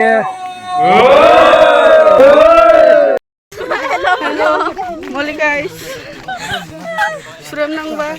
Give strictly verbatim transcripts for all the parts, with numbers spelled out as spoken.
Hello, hello. Moli guys. Surem nangba.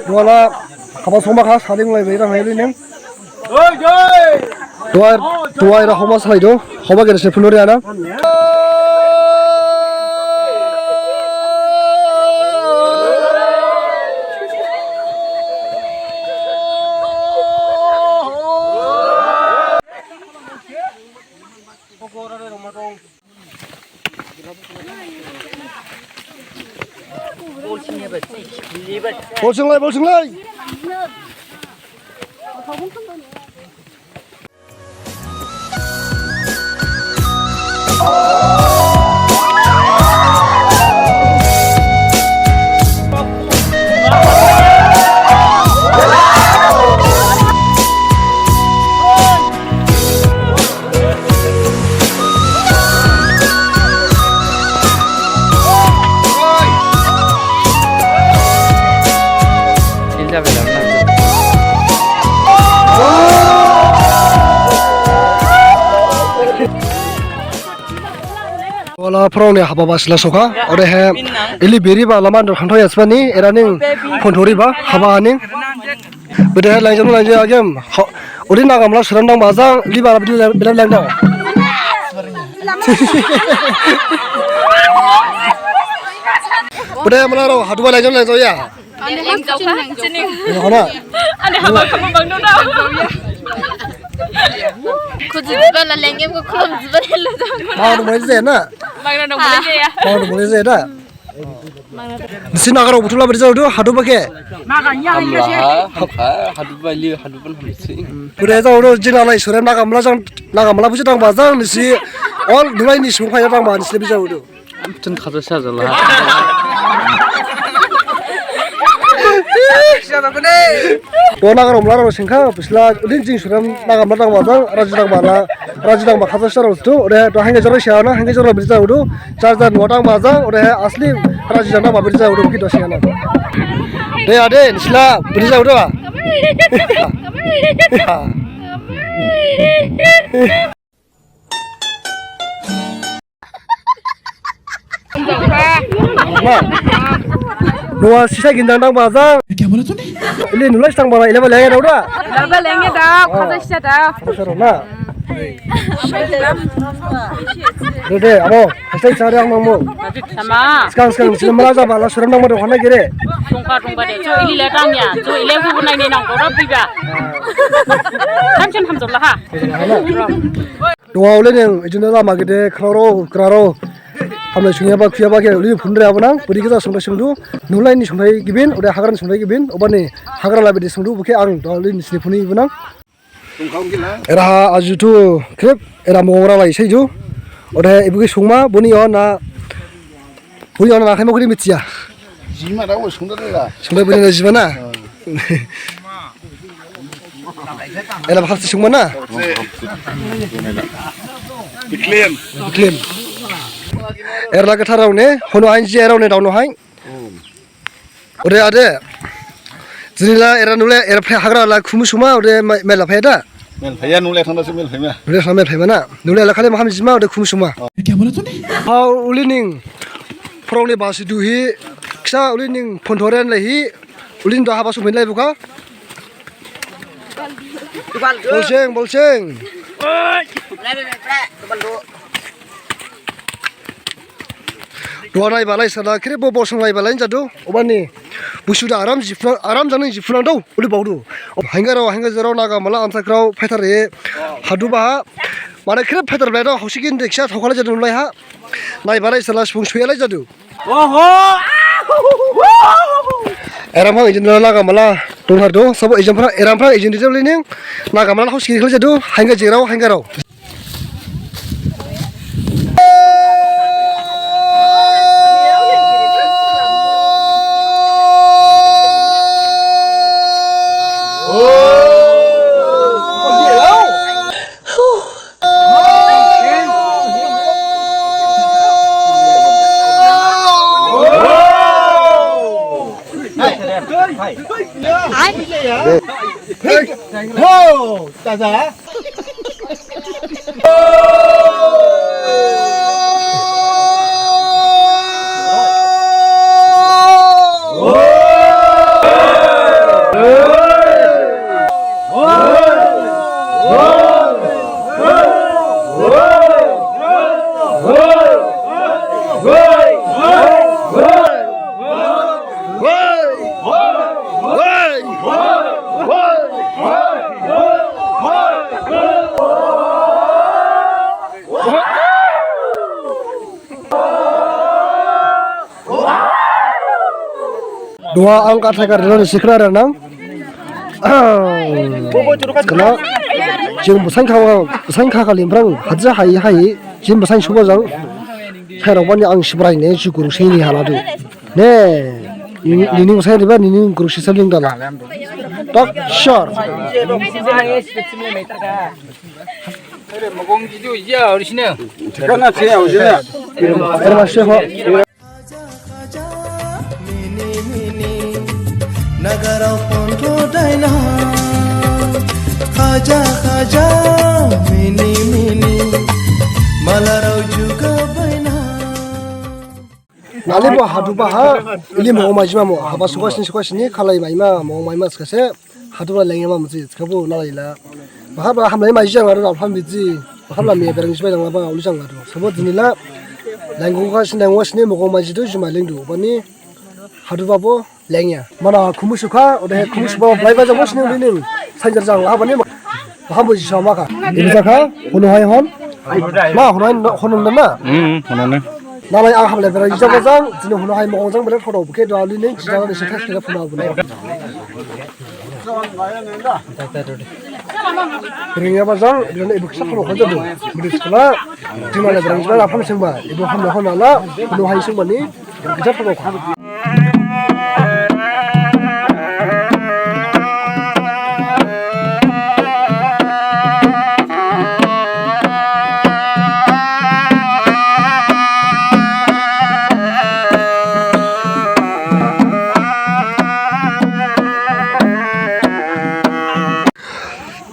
Wala. Haba songma kha, saling lai bai rang hai ning. Oi, jai. Tuwai, tuwai ra homa salai do. Homa gere se phunuri ana. Bolsinglai, bolsinglai. Phorong ni haba ba sila sokha, odehe ili beri ba lama dor khanthai asbani, era ning phonthori ba, haba aning. Bedehe langjang langjang agem, ori nagamla suram dang bajang, ili bara bidi bela langdang. Bedehe mala rao, haduba langjang langjang ya. Ane hak chini. Ane haba khamu bang nuna. Khuji jiba la lengem ko khulum jiba la jang. Bang nung mulai jaya na? Bang nung mulai jaya. Bang nung mulai jaya na? Nisi nagarao buthu la beri jadu, haduba khe? Hamla ha, hamkha, haduba li, haduba hamsi. Beri jadu, jing nalai sore nagamla jang, nagamla buthu dang bajang, nisi, all nulai ni sung phaya dang ba, nisi beri jadu. Amtun khaja sa jala. To nagarao mla rao singkha, bisla, ulin jing suram, nagamla dang bajang, raji dang bala, raji dang ba khaja sa rao tu, ode, to hangke jora siana, hangke jora birja udu, jar jar nuwa dang bajang, ode, asli, raji dang ba birja udu, kito siana. De, ade, nisla, birja udu, ah. Ma. Nuwa sisa gindang dang bajang. Kya bola tune? Ili nulai sitang bala, ilaba lenge dau da. Ilaba lenge dau, khaja sisa dau. Khaja sisa dau na. De, de, abo, hasai sari ang nangmu. Sama. Sekarang, sekarang, sini mala jaba, la suram nangma dong, hana gere. Tongkha, tongkha de, jo ili le tangya, jo ile gu nai ni nang, dora biba. Kansen hamjok la ha. Duha ule ning, ijin lama gede, khraro, khraro. Hamlai sungyaba, khuyaba khe, ule phundre abonang, budi kisa sungthai sungdu, nulai ni sungthai gibin, ode hagra ni sungthai gibin, obani hagra la bidi sungdu, bukhe ang, duha ule ni sini phuni ibonang. Era ha ajutu, khrip, era mora lai saidu. Ode ibuke sungma, buni ona, buni ona na khaima gudi mithiya. Jima da, o sungda da. Sungda buni na jima na. Ela bahar sisung mana? Biklim. Biklim. Erla gathar rao ne, hono hain ji rao ne daono hain. Ode ade. Jinila era nule, era phai hagra la khumu suma, ode mela phai da. Mel phai ya nule thangda se mel phai ma. Nule thangda mel phai mana. Nule la khale maham jima, ode khumu suma. Kya bola tune? Ha uli ning. Phorong ni basi duhi. Kisa uli ning phontoren lehi. Ulin da haba sumin lai buka. Bolseng, bolseng. Duha nai balai sala kiri bo bolseng lai balai jadu. Obani. Busu da aram jipna, aram jani jipna dau. Uli baudu. Hangga rao, hangga jero naga mala amsa krao fighter e. Hadu baha. Mana kiri fighter balai dau. Hausi gin deksa thaukala jadu lai ha. Nai balai sala sipung suya lai jadu. Oho! Eram phang ijin naga mala dongthar do, sabo ijin phang, eram phang ijin di jabli ning, naga mala hausi kiri khala jadu, hangga jerao, hangga rao. Duha ang kathai kar rani sikra ranang. Kena, jing basain kha, basain kha khali phrang, haja hai hai, jing basain suba jang. Thairok bani ang sibrai ne, juguruk sini haladu. Ne, nini basain riba, nini guruk sisa ling dala. Tok, sure. Thikana se, o jina. Terima kasih, ho. Khaja khaja mini mini nagarao phonto daina. Khaja khaja mini mini malarao juga baina. Nalai bo haduba ha, ili mo mai jima mo, haba suka sini suka sini khalai mai ma, mo mai ma skase, haduba lengya ma musi, skabo nalai la. Bahaba hamlai mai jang aro alpham biji, bahaba mi berang jibai dang laba, uli jang aro. Skabo dinila, lenggo ka sini lengwa sini mo mai jidu jima lengdu, bani haduba bo lengya. Mana khumu sukha, odehe khumu suba blai ba jang bo sini uli ning, sanjar jang la bani ma. Baham bo jisa ma kha. Ini jakha, hono hai hon. Ma hono hai hon hon na. Hmm, hono na. Nalai ang hamlai berang jisa ba jang, jini hono hai mo jang berang photo bukhe dua li ning jisa ni sitha kira phuna bu. Berang ya ba jang, berang ibu kisa photo kha jadu. Budi skala, jini nalai berang jisa la pham sengba, ibu hamlai hon nala, hono hai sengba ni.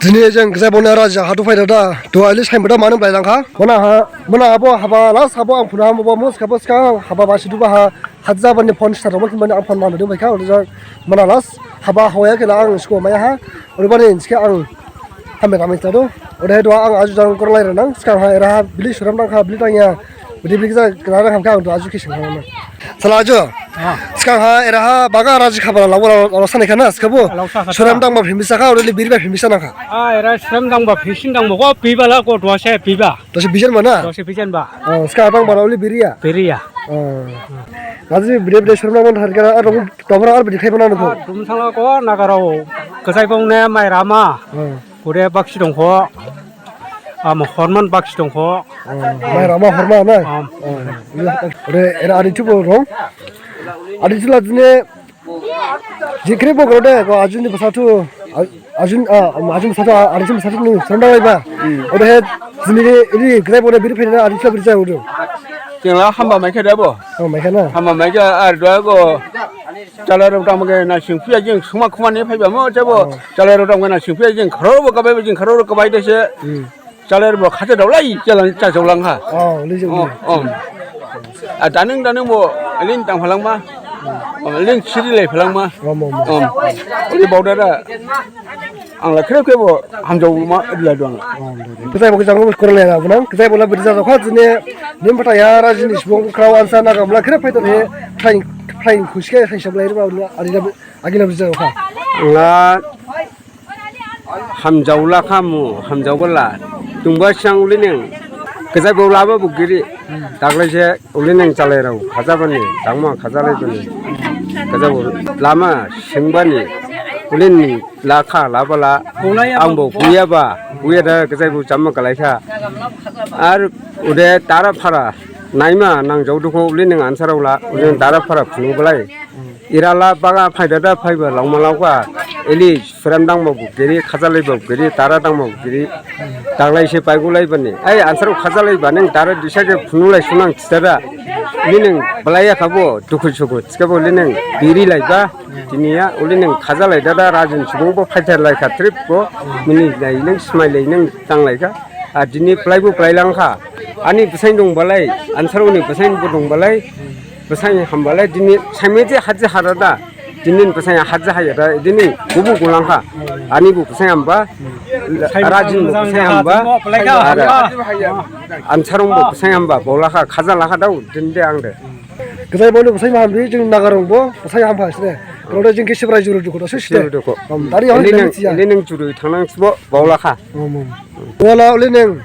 Dini jang gajai bona raja hadu phai dada, dua ili sain bada manu blai langkha. Mana ha, mana abo haba last haba ang phuna haba mus haba skang haba basi duba ha, haja bani phone star ma kimani ang phone mana ding baikha, odehe jang mana last haba hoya kela ang sko maya ha, odebani inske ang hambe kami tadu, odehe dua ang aju jang korlai renang, skang ha era ha bili suram dangkha, bili dangya, bili bili kisa kela rang hamkha ang dua aju kising hamana. Sala aju. Ah. Skang ha era ha baga raji khabala lawo lawo sani khana skabo. Lawo sa kha. Suram dangba phimisa kha, uli biriba phimisa nangkha. Ah, era suram dangba phisin dangba ko pibala ko dua se piba. Dua se bijan mana? Dua se bijan ba. Oh, skang dangba uli biriya. Biriya. Oh. Raji bide bide suram dangba thar kara, ah, dong, dong, ar bide khai mana nangkho. Ah, dum sala ko nagarao. Gajai bong ne mai rama. Oh. Ode bakshi dongkho. Am horman bakshi dongkho. Oh, mai rama horma na? Am. Oh, iya. Ode era adi thubo rong. Adi thula dine jikre bo grode ko ajuni basathu. Ajun, ah, ajun basathu, adi thun basathu ni sanda laiba. Hmm. Ode he dine ili gre bo biri phena adi thula biri jai udu. Jengla hamba maikha dabo. Oh, maikha na? Hamba maikha ar dua go. Chalai rao dangma khe naising phiya jing suma khuma ni phaiba mo jabo. Oh. Chalai rao dangma khe naising phiya jing kharao bo gabai jing kharao rao gabai dese. Hmm. Chalai rao bo khate daolai jalan cha jaolang ha. Oh, lijing. Oh, oh. A daning daning bo lin dang phalangma. Oh, lin siri lai phalangma. Oh, mo, mo. Oh. Uli baodada. Ang la khrip khe bo hamjaoma ri la dong. Kajai bo kajang bo korang lai la bunang. Kajai bo la bidi jajak kha jini nim phatha ya ra jini subung khrao ansa na gamla khrip phai tong he phain phain khusi khe phain sablai riba ani la agi la bidi jajak kha. Ang la hamjaola kha mu hamjaola. Tungba sang uli ning. Kajai bo laba bo giri. Daglai se Uli ning chalai rao khajabani, dangma khajalai bani. Khajabo lama singbani, uli ning lakha labala, angbo buyaba, buyada khajaibo jamma galaikha. Ar ode dara phara, naima nang jaodukho uli ning ansarao la, uli ning dara phara phunu balai. Irala baga phaidada phaiba langma laokha, eli Suram dangma bo giri, khajalai bo giri, dara dangma bo giri. Daglai se paigulai bani. Ai, ansarao khajalai bani, dara disa khe phunulai sunang thidada. Uli ning balaiya khabo, dukhu sukhu, thikhabo uli ning biri laiba. Diniya, uli ning khajalai dada, rajin subung bo phaithar laikha trip bo. Mini lai ning, smai lai ning, danglai kha. A dini plai bo plai langkha. Ani basain dongbalai, ansarao ni basain bo dongbalai. Basain hambalai, dini saimedi haji harada. Dini basain haji hayada, dini bubu gulangkha. Ani bo basain hamba, rajin bo basain hamba, ara ansarong bo basain hamba, bolakha, khajalakha dao, dinde angde. Gajai boni basain hambi, jing nagarong bo, basain hamba sine. Kalau jing kisi brai juru dukho, siste. Juru dukho. Dari hon uli ning, uli ning juru thangnang sibo, bolakha. Wala uli ning.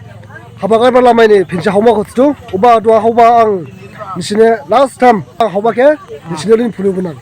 Haba gaiba lamaini phinsa hauma kho thidu, uba dua haoba ang nisine last time ang haoba khe nisine lin phunu gunang.